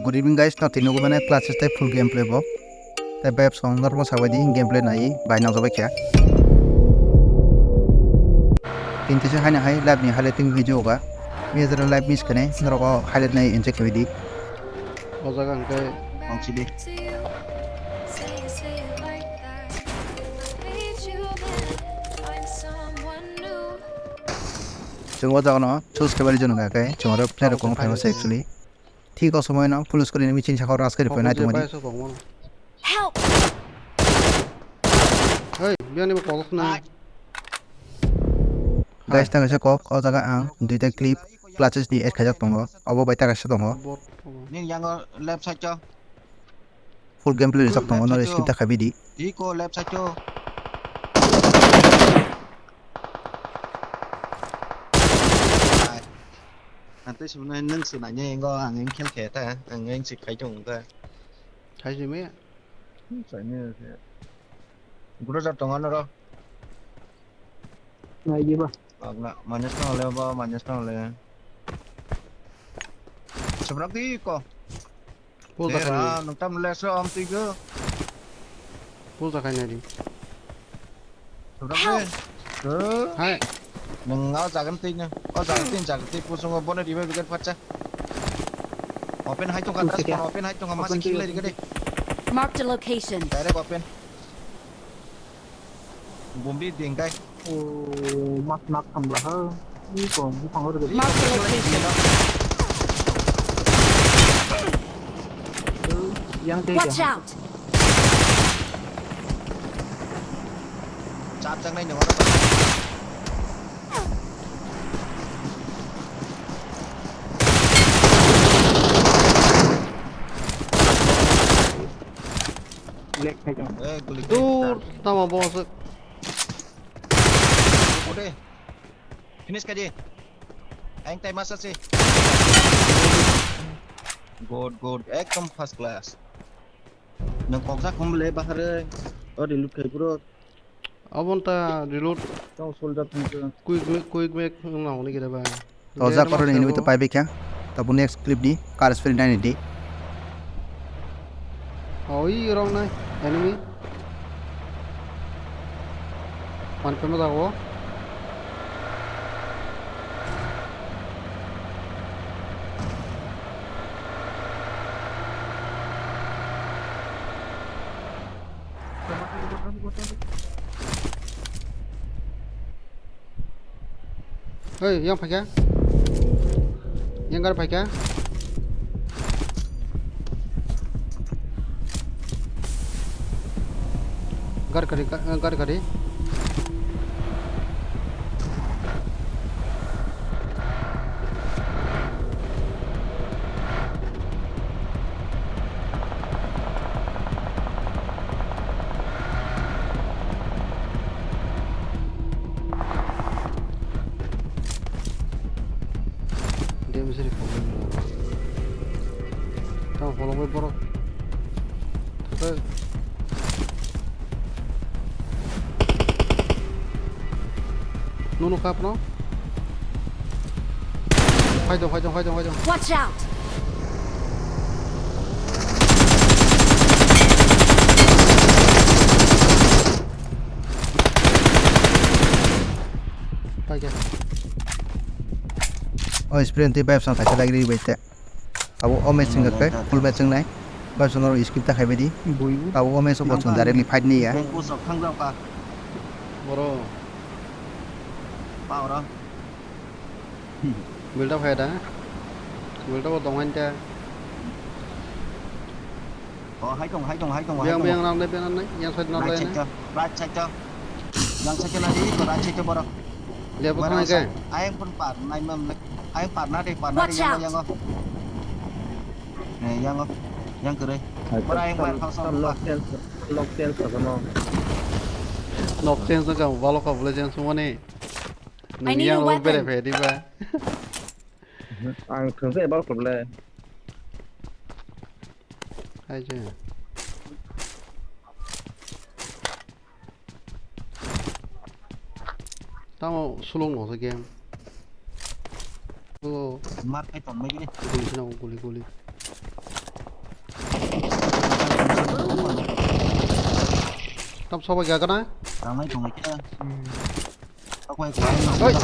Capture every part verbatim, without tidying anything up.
Good evening guys, no tini nugwi mane clutches tei full gameplay bo. Tei vibe song norok sabai di gameplay nai bai nang jabai khe. Tin tisa haina hai live ni highlighting video ga. Major live miss kane norok o highlight nai enjoy khe di. O jaga hwnkhe. Ang sidi. Chwng o jaga no choose khe bari jwnw khe chwng aro player rok kong phaima se actually. Thik o somoi no full screen ni machine sakao ras khe rwphai nai tongmani. Help! Hey, biyang ni bo kolok na. Guys, tang kaisa kok, o jaga ang duita clip clutches ni add khaijak tongo. Obo bai ta kaisa tongo. Ning yango left side o. Full gameplay rijak tongo, no skip da khabi di. Thik o left side o. Ang tei swngnai nwng se nainai, ego ang eng khel khe ta, ang eng se khai tong ta. Khai se me? Sai ne se. Groza tongo noro. Nai di ba. Agna, manya tong le ba, manya tong le. Sabrak di ko. Pull ta khainai. Nung tam le so am twi go. Pull ta khainai di. Sabrak di. Hai. Nung ngao jagan twi na. O jagan twi jagan twi pusung o bono ribai bigat pacha. Open hai tong ka, open hai tong ka, masa khilai di gade. Marked a location. Direct open. Bombi ding kai. O, mak nak tham bla ha. Ni ko, buphang ro de. Mark the location. Yang te. Watch out! Chap chang nai no. Black khaijak. Eh, guli. Dur, tamo bo se. Ode. Finish khaidi. Ang tai masa se. Good, good. Ekdom first class. Nang koksa khum le bahare. O reload khai bro. Abon ta reload. Tong soldier tong. Quick, quick, quick back nang ni kira ba. To jak koroni ini to pai bekya. Tabu next clip di car sprint nai di. Oi rong nai enemy. Man pema jago. Hei, yang phaikha. Yang gar phaikha. Gar kari, gar kari. Damage ri problem no. Tamo holong bai borok. Thangkhe. Nono kap no. Phaidong, phaidong, phaidong, phaidong. Watch out! Paikha. O sprint tei pipe sang kaisa dagri bai te. Abo o match wngkha khe full match wngnai. Pipe sang no skip ta khaibai di. Abo o match o bo chwng directly fight ni ya. Bro. Power. Build up hai da. Build up dong han ta. Oh, hai tong, hai tong, hai tong, hai tong. Biang, biang, nang dai, biang, nang dai. Yang side nang dai. Right side to, right side to. Yang side to nadi, right side to borok. Dia apa kau ke? Ayang pun par, nai mam lek. Ayang par nadi, par nadi. Watch out. Yang, yang. Eh, yang, yang kere. Borok ayang par, kau sama. Lock chance, lock chance apa mau? Lock chance tu kau, balok kau boleh chance semua ni. Nung yang lo bere phe di ba. Ang thangsa ebar problem. Hai je. Tamo sulung no se game. O. Mar kai ton mai gini. Guli sina guli guli. Tam sobai gagana. Rangnai tongwi khe. Hmm. Sobai gagana. Oi.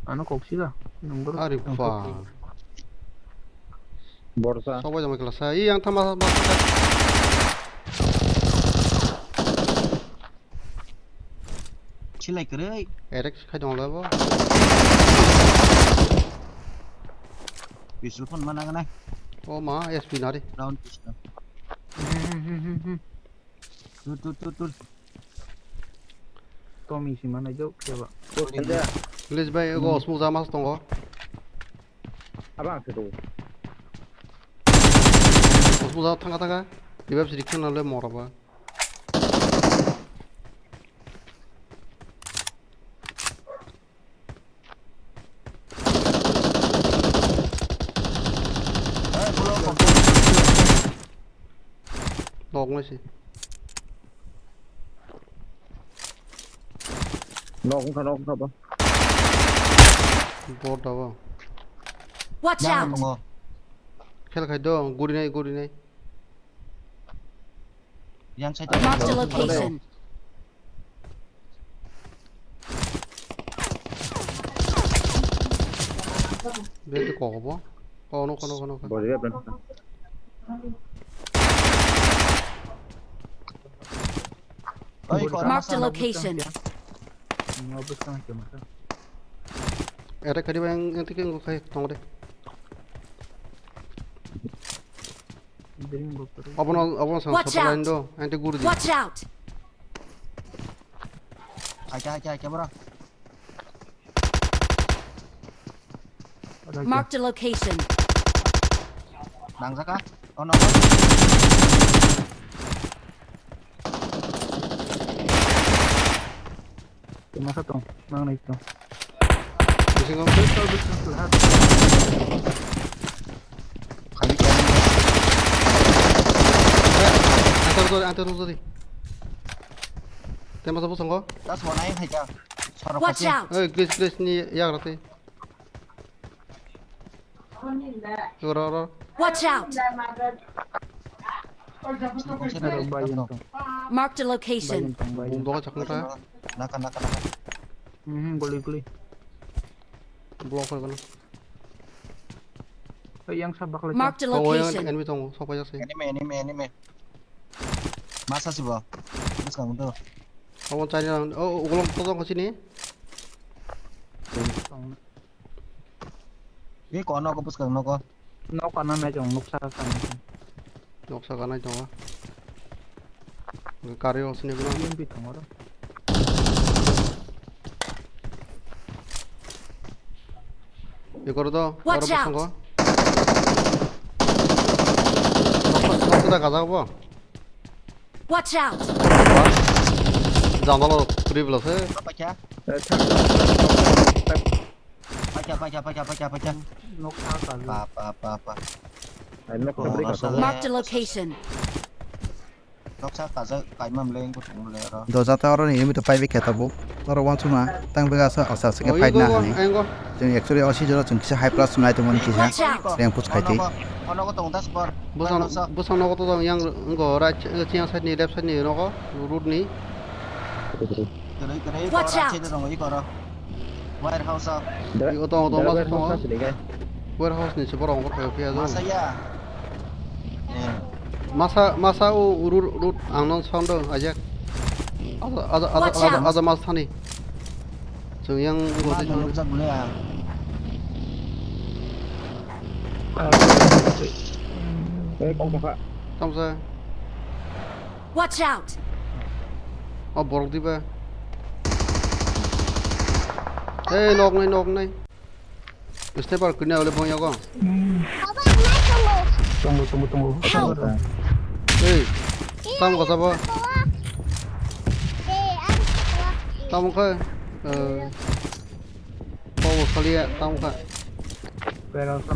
Ano kok sila. Nunggu. Ari pha. Borsa. Sobai jama kelasa. Ih, yang tama. Silai kwrwi. Erek khai dong labo. Pistol phone mana gana? O ma, S P nari. Round pistol. Hmm, hmm, hmm, hmm, hmm. Tul, tul, tul, tul. Tommy si mana jauh, coba. Please bai, ego osmuk jamas tongo. Abang sih tuh. Osmuk jamas tangga tangga. Ibab sih dikhen nale mora ba. Nok nai se. Nok wngkha, nok wngkha ba. Bot da ba. Watch out! Khel khai do, guri nai, guri nai. Yang side. Marked a location. Beti kok bo? Oh, nokha, nokha, nokha. Bojia ben. Oi, kok. Marked a location. Ere kadi bang yang tiki ngu khai tong de. Obono, obono sang. Watch out! Line do, ante guru di. Watch out! Acha, acha, acha, bro. Marked a location. Nangjaka? Oh, no. Masa tong, nang nai tong. Bisingo. Pistol, pistol, ha. Khali kya? Antar dori, antar dori. Tema sabo sanggo. Das wanai hai ka. Watch out! Oi, glitch, glitch ni yagrate. Ro, ro. Watch out! Marked a location. Bum doga chakna ta. Naka, naka, naka. Mhm, goli, goli. Block hoi gana. Oi, yang sabak lagi. Marked a location. Enemy tongo, sopai jase. Enemy, enemy, enemy. Masa sih, bo. Terus kamu tuh. Kamu cari lang. Oh, ugulang potong ke sini. Ni kono ko puskang noko. Nok kana me jong noksa kana. Noksa kana jong. Kari ong sini guna. Yang pi tongoro. Ikor do. Watch out. Noksa noksa da gaza bo. Watch out. Jandalo kuri bela se. Apa kya? Pacha, pacha, pacha, pacha, pacha. Nok sa ka. Pa, pa, pa, pa. Ai, nok sa. Marked a location. Nok sa ka, kaima mle, engko tong mle ro. Do jata oro ni imi to paibe khe tabuk. Oro wansukma tang bega sa asa sike fight na hani. Chwng actually o season o chwng kisa high plus nai tongmani kisa. Watch out. Rank push khai tei. Ono ko tong das por. Bosong, bosong nogo to tong yang, engko right, chiang side ni, left side ni nogo, road ni. Watch out. Warehouse o. Tongo, tongo, masa tongo. Warehouse ni se borok ongkor khayo phiya do. Masa ya. Masa, masa o uru, uru, ang non sound do, ajak. Aja, aja, aja, aja, aja mas thani. Chwng yang goti thani. Eh, kong kha. Tamsa. Watch out! O borok diba. Ei, nok nai, nok nai. Sniper kwina ole bong yago. Tongo, tongo, tongo. Ei, tam kasa bo. Tam kha. Eh. Power kaliya, tamo kha. Pero sa.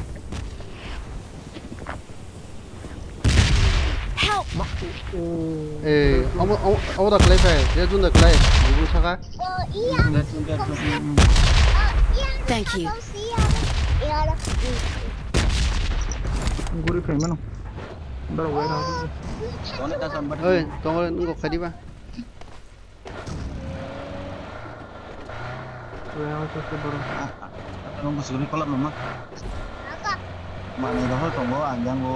Help! Eh, amo, amo, amo da klai phai, ya jun da klai, bubun saka. Thank you. Guri phai mano. Bro, warehouse. Tone ta san bati. Oi, tongol nunggu kadiba. Warehouse se bro. Ah, ah, ah, nunggu suri kolom mama. Mane rohor tongo, anjango.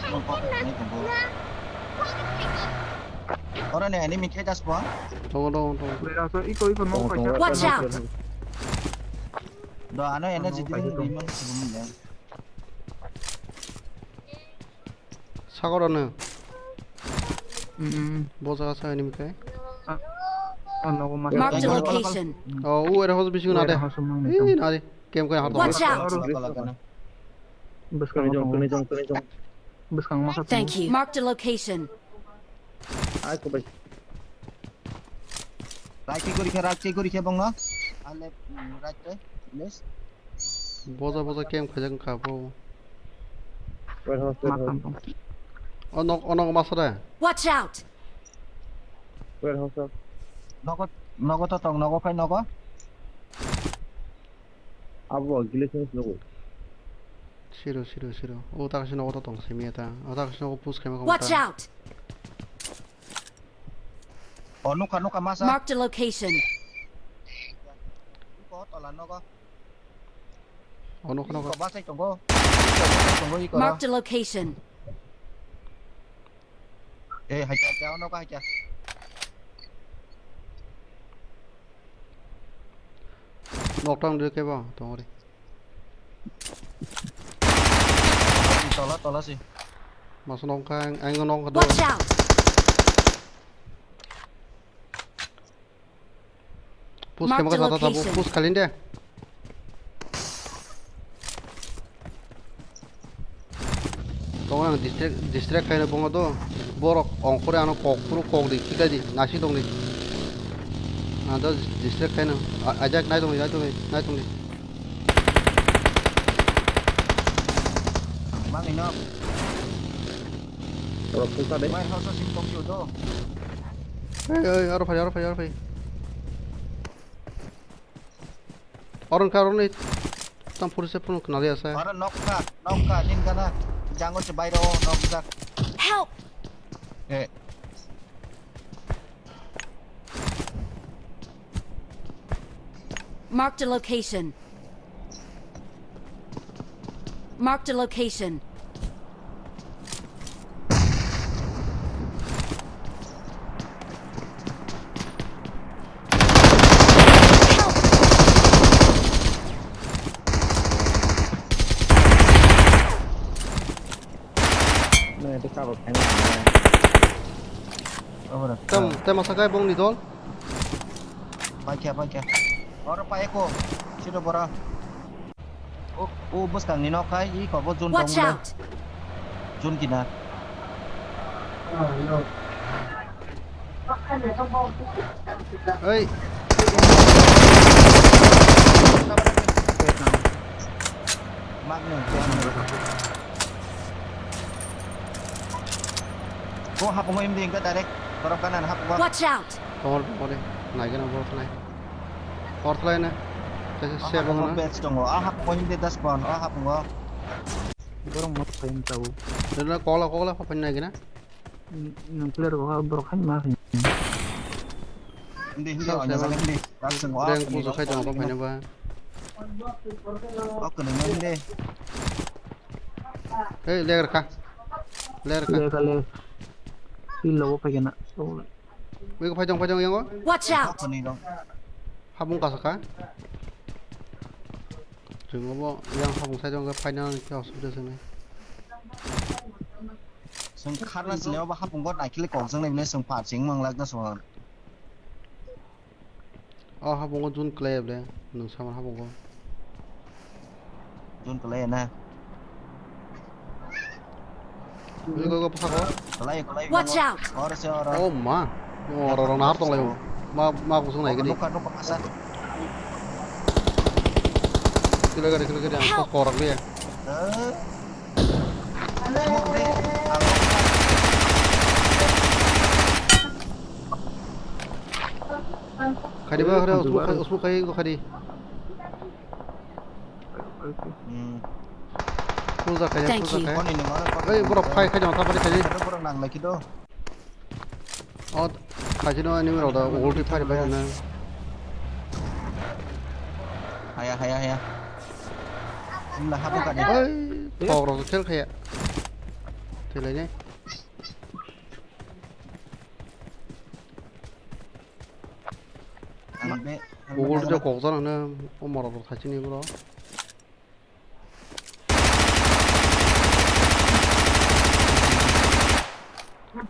Nunggu kok nai tongo. Ora ne enemy khe das po. Tongo, tongo, tongo. Warehouse iko, iko, nunggu kaisa. Watch out! Do ano energy din rimon sibum ya. Sagor ano. Mm. Bo jaga sa enemy kai. Ah, oh, nogo mas. Marked a location. Oh, u era hos bising na de. Warehouse mang. Ih, na de. Kem kai har. Watch out! Bwskang tong, tong, tong. Bwskang masa. Thank you. Marked a location. Ai ko bai. Right khe guri khe, right khe guri khe bongno. Ale, mm, right khe, please. Boja boja kem khajak wngkha bo. Warehouse, warehouse. O nok, o nok masa da. Watch out! Warehouse. Nogo, nogo to tong, nogo phai nogo. Abo gile sini sini ko. Siro, siro, siro. O ta kasi nogo to tong simi ta. O ta kasi nogo push kema ko. Watch out! O nukha, nukha masa. Marked a location. Ko tola nogo. O nukha, nukha. Ko basai tongo. Tongo iko. Marked a location. Eh, haikya, haikya, o nukha haikya. Nok tang dui kebo, tongori. Tola, tola si. Mas nongkha, ang, ang nongkha do. Watch out! Push kema ka tata tabo, push khalin de. Tong ang distract, distract khaina bongo do. Borok ongkhore ano kok phuru kok di, khika di, nasi tong di. Ado distract khaina. A-, ajak nai tong di, nai tong di, nai tong di. Mangino. Oro pusa de. Warehouse o sing tong sio do. Ei, ei, aro phai, aro phai, aro phai. Oro wngkha, oro ni tam puri se phunuk nali asa. Oro nokha, nokha, nini gana. Jango se bairo o nokjak. Help! Eh. Marked a location. Marked a location. Nang itu kabel kayaknya. Tam, tam masa kaya bong ni dol. Paikha, paikha. Oro paiko. Sino bora. O, o bwskang ni nok hai, i kobo jun tong le. Watch out! Jun kina. Ei. Mak ni. Bo hapungo imdi engka direct borok kanan hapungo. Watch out! Tongol tongol de. Naigena borok nai. Hor thlai na. Kaisa se bong na. Bets tongo. A hapungo imdi das bon. A hapungo. Borok mot khaim tau. Dena kola kola khapai naigena. Nang player bo borok hai ma khaim. Hindi hindi. Anya jale hindi. Rang pusu khai tong khapai na ba. Ok na hindi. Hey, leger kha. Leger kha. Leger kha, leger. Pil lobo phai kena. Wego phai tong, phai tong yango. Watch out! Habung kasa kha. Chwng obo yang habung sai tong khe phaina khe osubida chwng nai. Chwng kharna chini obo habung bo naikhe kok jang nai bini chwng par ching mang lak da so. O habungo jun kwlai ble, nwng sama habungo. Jun kwlai na. Oi, oi, oi, phago. Kwlai, kwlai. Watch out! Oro se oro. Oh ma. Oro oro nahar tong lai. Ma, ma kusung nai gidi. Nukha, nukha, masa. Kilo gari, kilo gari, ang korak dia. Eh. Khadi ba, khadi, usbu khai, usbu khai, go khadi. Hmm. Full da khai, full da khai. Thank you. Oi, borok phai khai jang, thapari khai. Borok nang lai kido. O, khai jino ani rok da, ulti phari bai na. Haya, haya, haya. Wngla habu kani. Oi, thok rok khel khaya. Thilai ne. Ang be, ang Google be to kok jana na, o morok rok thachini bro.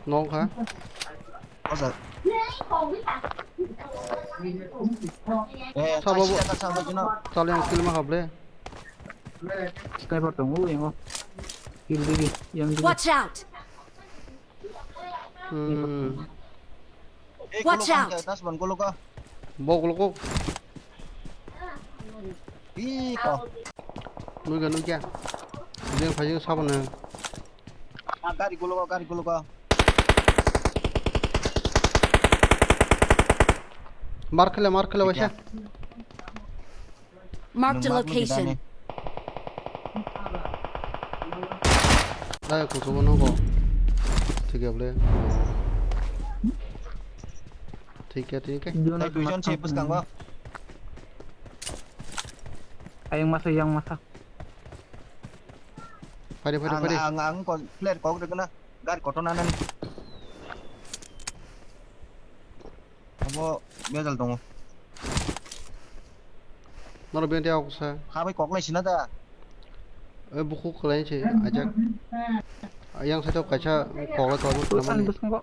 Nong kha? Oja. Eh, Sa babu. Kaisa ka sa babu no. Chale ang kill ma hable. Sniper tongo, yang o. Kill digi, yang digi. Watch out! Hmm. Eh, Watch guluk out! Ang das ban guluk ah. Bo guluk ko. Ih, ko. Nugya, nugya. Dia phajing sabana. Ah, gari guluk ah, gari guluk ah. Mark le, mark le, waisa. Marked a location. Dai kuchugo nogo. Thik ya ble. Thik ya, thik ya. Dai duijon se bwskango. Ayang masa, yang masa. Pari, pari, pari. Ang, ang, ang kon player kok de kena. Gari kotor na nani. Abo bejal tongo. Noro bente ako sa. Kha bai kok lai sina da. E buku kelai se ajak. Yang satu kaisa kok lai kok. Ani bwskango.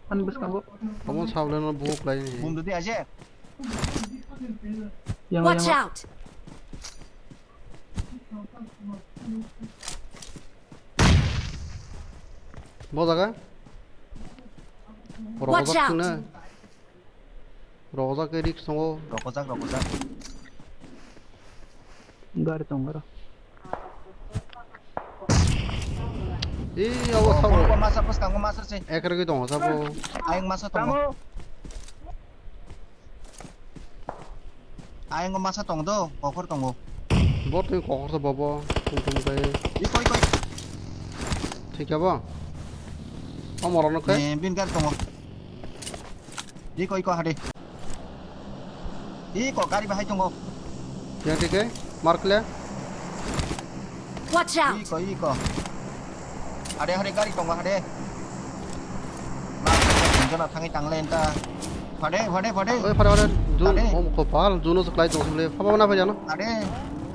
Ani bwskango. Amo sabla no buku kelai ni. Bum dudi aje. Yang, Watch yang. Out! Bo jaga? Watch out! Rokojak na. Rokojak ke risk tongo. Rokojak, rokojak. Gari tongo ro. Ih, abo Oh, sabo. Bumko masa bwskango masa se. Ek rwgwi tongo sabo. Ayang masa tongo. Tamo. Ayang masa tong do, kokhor tongo. Bo twi kokhor to bobo, tum tum kai. Ih, koi, koi. Thik ya bo? O morok no kai? Eh, bin gari tongo. Iko, iko, hade. Iko, gari bahai tongo. Yang tike, mark le. Watch out! Iko, iko. Hade, hade, gari tongo, hade. Mark le, jona thangi tangle enta. Hade, hade, hade. Oi, hade, hade. Jun, hade. Om kopal, juno seklai tong sule. Papa mana pa jana? Hade,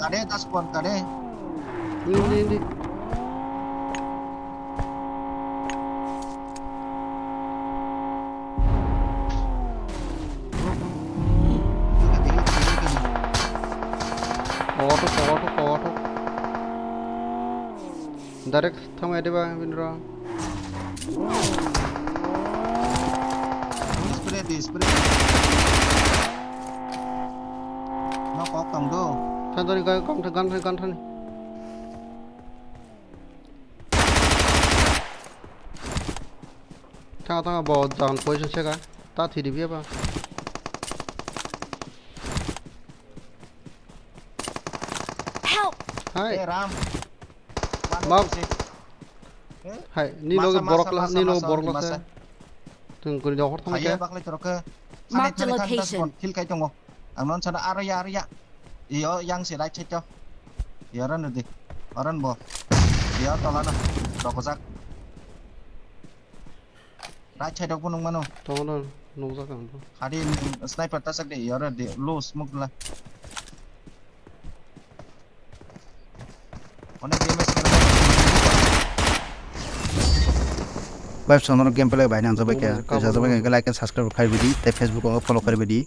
hade, daspon, hade. Hindi, hindi. Auto, auto, auto. Direct thangma diba binro. Spray di, spray. No kok tong do. Than than gan than gan than. Tanga tanga bo jan position seka. Ta thidi biya ba. Help! Hai. Eh, Ram. Mak. Eh? Hai, ni loge borok la, ni loge borok la se. Tung kuri dohor thang ke. Bakle torok ke. Mark the location. Kill kai tongo. Ang non sana aro ya, aro ya. Iyo, yang si right side to. Iyo, ran di. Oran bo. Iyo, tola na. Rokojak. Right side rok bo nung mano. Tongo no, nukjak ang bo. Hadi, mm, sniper ta sak di, iyo, ran di. Low smoke la. Onek damage kena. Bai, sono gameplay bai nang jabai ke. Jabai ke like and subscribe khai bidi. Te Facebook o follow khai bidi.